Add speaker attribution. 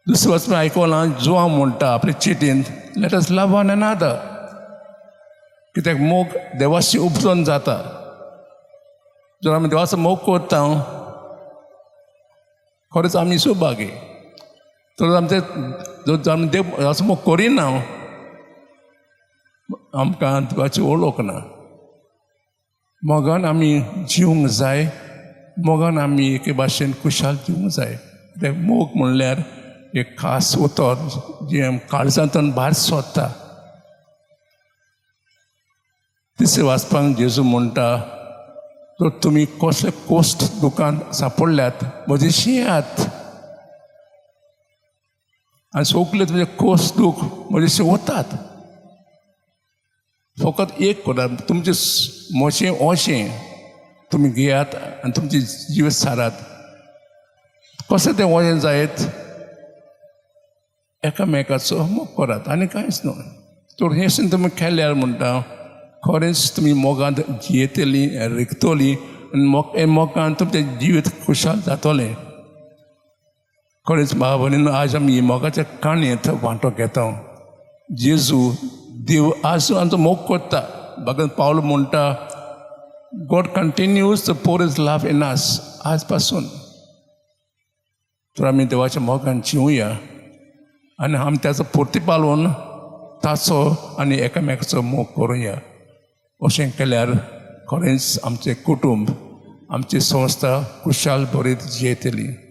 Speaker 1: दुसरें वचपा आयकलां, जुवांव म्हणटा आपले चिटींत, "Let us love one another." कित्याक मोग देवाशी उपजोन जाता. जर आमी देवाचो मोग करता, खरेंच आमी सुभागी. तर आमचे जर आमी देव देवाचो मोग करिना, आमकां देवाची वळख ना. मोगान आमी जिवंक जाय. मोगान आमी एके भाशेन खुशाल दिवंक जाय, कित्याक मोग म्हणल्यार एक खास उतर जें काळजांतल्यान भायर सोदता. तिसरें वाचपाक जेजू म्हणटा, जर तुमी कसले कोश्ट दुकान सापडल्यात, म्हजेशी येयात आनी सगळे तुमचे कोश्ट दूख म्हजेशी वतात. फकत एक करात, तुमचें म्हजें ओशें तुमी घेयात आनी तुमची जिवीत सारात. कशें तें ओशें जायत? एकामेकाचो मोग करात आनी कांयच न्हय. तर हें तुमी केल्यार म्हणटा, खरेंच तुमी मोगांत जियेतलीं, रिगतलीं आनी मोग हे मोगान तुमचें जिवीत खुशाल जातलें. खरेंच भाव भयणीनो, आज आमी मोगाच्या काणयेंत वांटो घेता. जेजू देव आज आमचो मोग करता. भगत पावल म्हणटा, "God continues to pour his love in us." आज पासून तर आमी देवाच्या मोगान जिवया आनी आमी त्याचो प्रतिपालून ताचो आनी एकामेकाचो मोग करुया. अशें केल्यार खरेंच आमचें कुटुंब, आमची संस्था खुशाल बरी जियेतली.